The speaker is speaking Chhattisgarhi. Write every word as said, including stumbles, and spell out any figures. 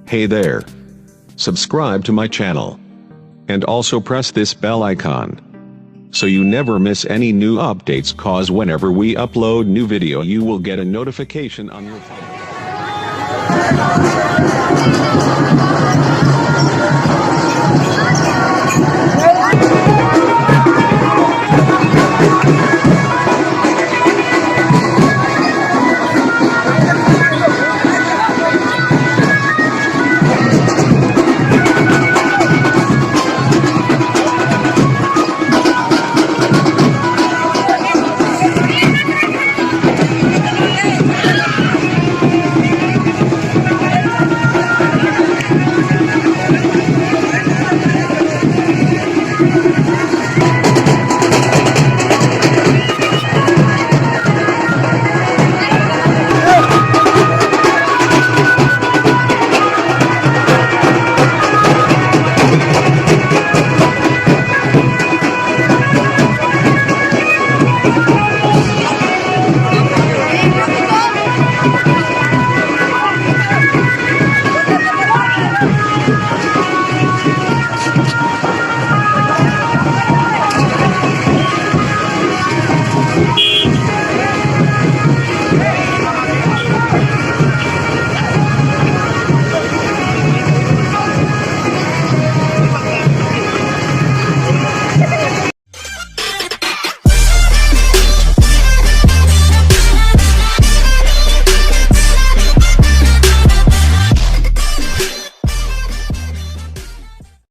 Hey there. Subscribe to my channel. And also press this bell icon, so you never miss any new updates, 'cause whenever we upload new video, you will get a notification on your phone.